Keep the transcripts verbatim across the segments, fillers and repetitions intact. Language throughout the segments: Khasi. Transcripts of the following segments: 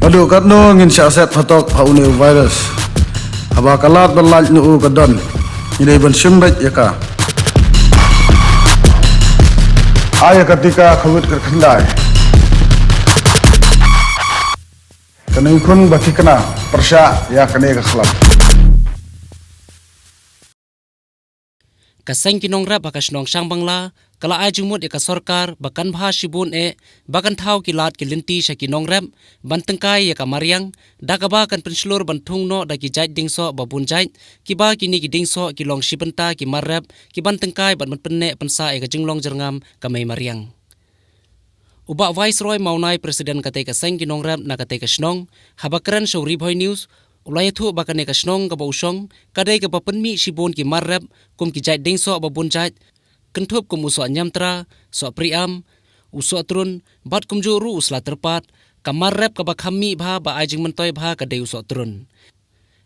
Haduh katno ngin shah set phatok ha une u virus? Haba ka lad ban lait noh u ka don, ngi dei ban shim beit ïa ka. Ai ïa ka tika Covid khyndai. Kane khun ba thikna pyrshah ïa kane ka khlam. Ka seng ki nongrep ha ka shnong Shangbangla ka la ai jingmut ïa ka sorkar ba kan bha shibun eh ba kan thaw ki lad ki lynti sha ki nongrep ban tyngkai ïa ka mariang, da kaba kan pynshlur ban thung noh da ki jait dieng soh ba bun jait, kiba kine ki dieng soh ki long shi bynta ki mar rep ki ban tyngkai bad ban pynneh pynsah ïa ka jinglong jyrngam ka mei mariang. U Bah Viceroy Mawnai, President katei ka seng ki nongrep na katei ka shnong, haba kren sha u Ri Bhoi News, u la ïathuh ba kane ka shnong kaba u shong ka dei kaba pynmih shibun ki mar rep, kum ki jait dieng soh ba bun jait, kynthup kum u soh niamtra, soh priam, u soh trun, bad kumjuh ruh u sla tyrpad, ka mar rep kaba kham mih bha ba ai jingmyntoi bha ka dei u soh trun.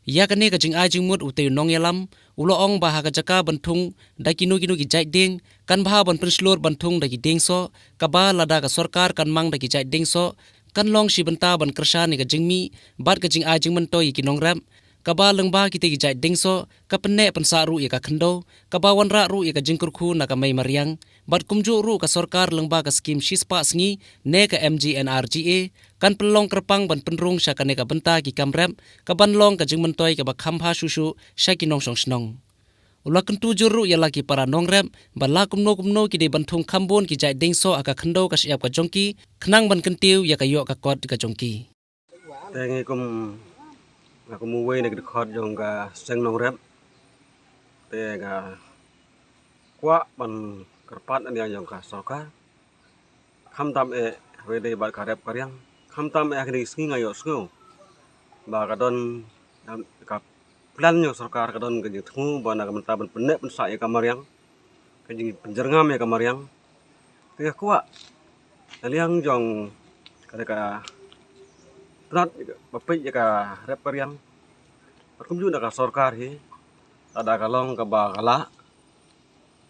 Ïa kane ka jingai jingmut, utei u nongïalam u la ong ba ha ka jaka ban thung da kino kino ki jait dieng, kan bha ban pynshlur ban thung da ki dieng soh, kaba lada ka sorkar kan mang da ki jait dieng soh, kan long shi bynta ban kyrshan ïa ka jingmih bad ka jingai jingmyntoi ïa ki nongrep, kaba lyngba kitei ki jait dieng soh ka pynneh pynsah ruh ïa ka khyndew, kaba wanrah ruh ïa ka jingkyrkhu na ka mei mariang, bad kumjuh ruh ka sorkar lyngba ka skim shispah sngi ne ka M G N R G A kan pynlong kyrpang ban pynrung sha kane ka bynta ki kam rep, kaban long ka jingmyntoi kaba kham bha shuh shuh sha ki nongshong shnong. U la kyntu jur ruh ïa la ki para nongrep ba la kumno kumno ki dei ban thung kham bun ki jait dieng soh ha ka khyndew ka shyiap ka jong ki, khnang ban kyntiew ïa ka ïoh ka kot ka jong ki. Te ngi kum, nga kum uwei na ki dkhot jong ka seng nongrep, te nga kwah ban kyrpad na ka liang jong ka sorkar, khamtam eh ha kaba ïadei bad ka rep ka riang, khamtam eh ha kine ki sngi nga ïohsngew ba ka don, ka plan jong ka sorkar ka don ka jingthmu ba na ka bynta ban pynneh pynsah ïa ka mariang, ka jingpynjyrngam ïa ka mariang. Te nga kwah na ka liang jong ka, ka tnat ba peit ïa ka rep ka riang, bad kumjuh na ka sorkar hi, lada ka long kaba ka lah,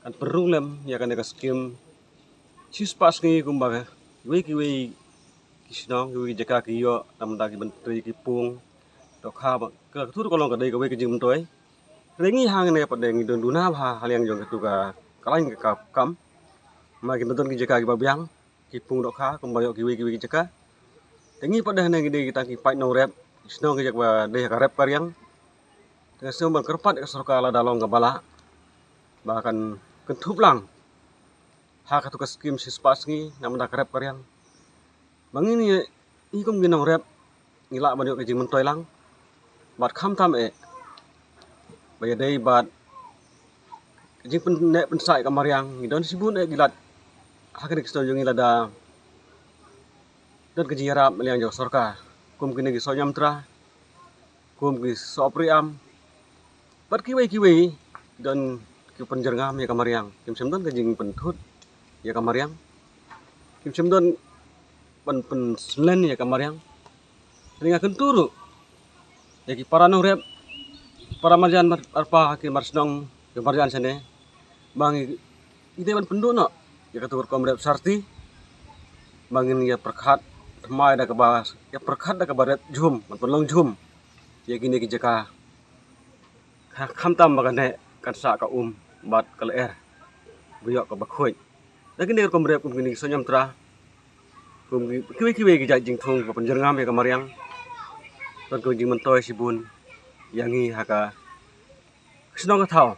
kan pynrung lem ïa kane ka skim shispah sngi kumba kiwei kiwei ki shnong, kiwei ki jaka ki ïoh, namar da ki ban trei ki pung dohkha, ba ka, katu ka long ka dei kawei ka jingmyntoi. Te ngi hangne pat de ngi don duna bha ha liang jong katu ka, ka lain ka kam, ma ki don ki jaka kiba biang ki pung dohkha kumba ïoh kiwei kiwei ki jaka. Te ngi pat de hangne ngi dei tang ki paid nongrep, ki shnong ki jaka ba dei ha ka rep ka riang. Te nga sngew ban kyrpad ïa ka sorkar lada long kaba lah, ba kan kynthup lang ha katu ka skim shispah sngi namar da ka rep ka riang. Ba ngi, ngi kum ki nongrep ngi lah ban ïoh ka jingmyntoi lang, bad khamtam eh ba ïadei bad ka jingpynneh pynsah ïa ka mariang, ngi don shibun eh ki lad ha kane ka shnong jong ngi lada don ka jingïarap na ka liang jong ka sorkar, kum kine ki soh niamtra, kum ki soh priam, bad kiwei kiwei ki don ki pynjyrngam ïa ka mariang, kim shym don ka jingpynthut ïa ka mariang, kim shym don ban pynsynlem ïa ka mariang. Te nga kyntu ruh ïa ki para nongrep, para marjan, mar, marpa, ki mar shnong, ki marjan shane, ba ngi, ngi dei ban pynduh noh ïa katu ka rukom rep sharti, ba ngin ïa pyrkhat thymmai da kaba, ïa pyrkhat da kaba rep jhum, ban pynlong jhum ïa kine ki jaka, kha, khamtam ba kan heh kan sah ka um bad ka lyer, ba ïoh kaba khuid. Da kine ki rukom rep kum kine ki soh niamtra, kum ki, kiwei kiwei ki jait jingthung ba pynjyrngam ïa ka mariang, don ka jingmyntoi shibun ïa ngi ha ka shnong ka thaw,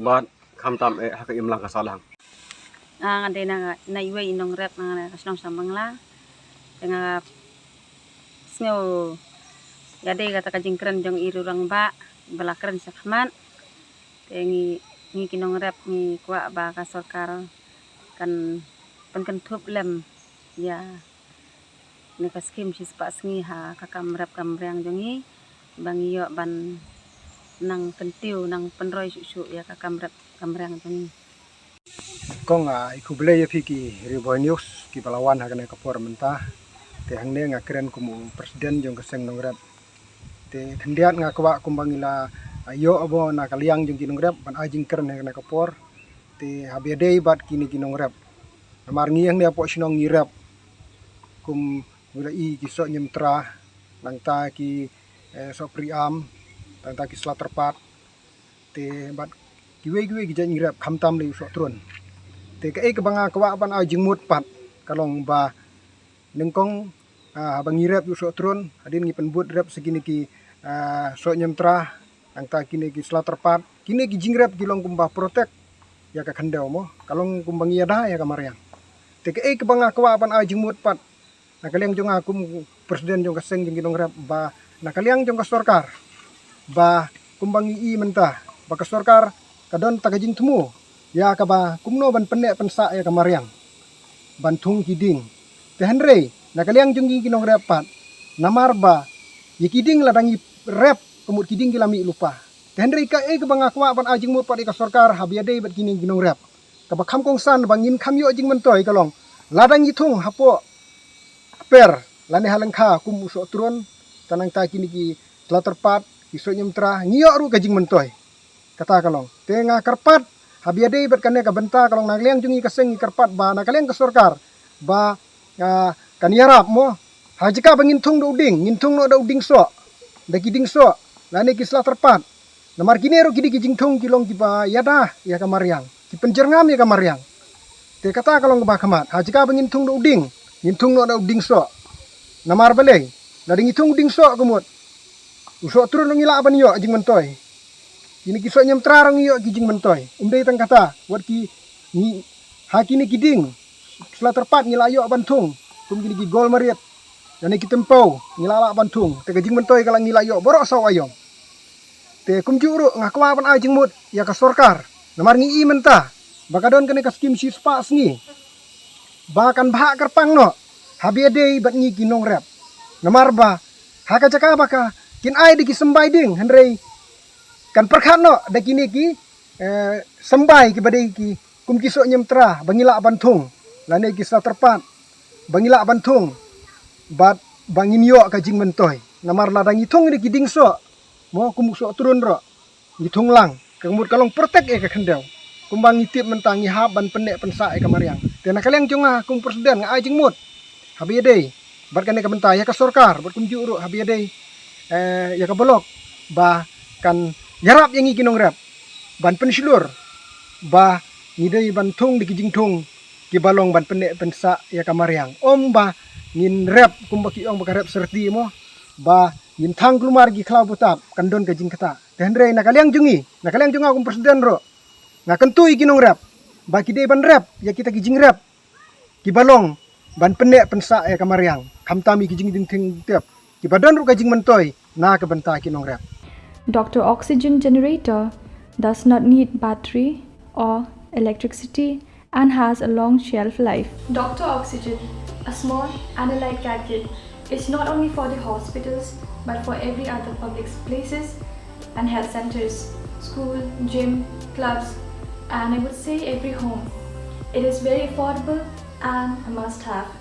bad khamtam eh ha ka imlang ka sahlang. Ah, nga dei na, na iwei i nongrep na ka shnong Shangbangla. Te nga sngew ïadei kata ka jingkren jong i rangbah ba la kren shakhmat. Te ngi, ngi ki nongrep ngi kwah ba ka sorkar kan pynkynthup lem ïa kane ka skim shispah sngi ha ka kam rep kam riang jong ngi, ba ngi ïoh ban nang kyntiew, nang pynroi shuh shuh ïa ka kam rep kam riang jong ngi. Kong, ah, i khublei ïa phi ki Ri Bhoi News kiba la wan ha kane ka por mynta. Te hangne nga kren kum u president jong ka seng nongrep. Te khyndiat nga kwah kumba ngi la, ah, ïoh abo na ka liang jong ki nongrep ban ai jingkren ha kane ka por. Te haba ïadei bad kine ki nongrep, namar ngi hangne hapoh shnong ngi rep, kum ngi la i ki soh niamtra, nangta ki, eh, sohpri am, nangta ki sla tyrpad, te bad kiwei kiwei ki jait ngi rep khamtam lei u sohtrun. Te kaei kaba nga kwah ban ai jingmut pat ka long ba nyngkong, ah, haba ngi rep ïa u sohtrun, hadien ngi pynbud rep sa kine ki, ah, soh niamtra, nangta kine ki sla tyrpad, kine ki jingrep ki long kumba protect ïa ka khyndew mo, ka long kumba ngi ïada ïa ka mariang. Te kaei kaba nga kwah ban ai jingmut pat na ka liang jong nga kum president jong ka seng jong ki nongrep ba na ka liang jong ka sorkar, ba kumba ngi i mynta ba ka sorkar ka don ta ka jingthmu ïa kaba kumno ban pynneh pynsah ïa ka mariang ban thung ki dieng. Te hynrei na ka liang jong ngi ki nongrep pat, namar ba ïa ki dieng lada ngi rep ka mut ki dieng ki la mih lypa. Te hynrei kaei kaba nga kwah ban ai jingmut pat ïa ka sorkar haba ïadei bad kine ki nongrep, kaba kham kongsan ba ngin kham ïoh jingmyntoi ka long lada ngi thung hapoh kper lane ha lyngkha kum u sohtrun, te nangta kine ki sla tyrpad, ki soh niamtra, ngi ïoh ruh ka jingmyntoi. Kata ka long. Te nga kyrpad haba ïadei bad kane ka bynta ka long na ka liang jong ngi ka seng ngi kyrpad ba na ka liang ka sorkar ba, ah, kan ïarap mo. Ha jaka ba ngin thung da u dieng, ngin thung noh da u dieng soh, da ki dieng soh lane ki sla tyrpad. Namar kine ruh ki dei ki jingthung ki long kiba ïada ïa ka mariang, ki pynjyrngam ïa ka mariang. Te kata ka long kaba khmat, ha jaka ba ngin thung da u dieng, ngin thung noh da u dieng soh. Namar balei? Lada ngi thung dieng soh ka mut u sohtrun ruh ngi lah ban ïoh jingmyntoi. Kine ki soh niamtra ruh ngi ïoh ki jingmyntoi. Um dei tang kata, wat ki ngi, ha kine ki dieng sla tyrpad ngi lah ïoh ban thung kum kine ki gol marit, lane ki tympew ngi lah lah ban thung. Te ka jingmyntoi ka lah ngi lah ïoh baroh saw aïom. Te kumjuh ruh nga kwah ban ai jingmut ïa ka sorkar, namar ngi i mynta ba ka don kane ka skim shispah sngi ba kan bhah kyrpang noh haba ïadei bad ngi ki nongrep. Namar ba ha ka jaka ba ka kin ai da ki symbai dieng, hynrei kan pyrkhat noh da kine ki, eh, symbai kiba dei ki kum ki soh niamtra ba ngi lah ban thung, lane ki sla tyrpad ba ngi lah ban thung, bad ba ngin ïoh ka jingmyntoi. Namar lada ngi thung da ki dieng soh mo, kum u sohtrun ruh ngi thung lang, ka mut ka long protect ïa ka khyndew. Kumba ngi tip mynta ngi hap ban pynneh pynsah ïa ka mariang. Te na ka liang jong nga kum president nga ai jingmut haba ïadei bad kane ka bynta ïa ka sorkar, bad kumjuh ruh haba ïadei, eh, ïa ka block ba kan ïarap ïa ngi ki nongrep ban pynshlur ba ngi dei ban thung da ki jingthung kiba long ban pynneh pynsah ïa ka mariang. Ym ba ngin rep kumba ki ong ba ka rep syrti mo, ba ngin thang kulmar ki khlaw butap, kan don ka jingkata. Te hynrei na ka liang jong ngi, na ka liang jong nga kum president ruh, nga kyntu ïa ki nongrep ba ki dei ban rep ïa kita ki jingrep kiba long ban pynneh pynsah ïa ka mariang, khamtam ïa ki jingding thing tep kiba don ruh ka jingmyntoi na ka bynta ki nongrep. Doctor Oxygen Generator does not need battery or electricity and has a long shelf life. Doctor Oxygen, a small and a light gadget, is not only for the hospitals but for every other public places and health centers, school, gym, clubs, and I would say every home. It is very affordable and a must have.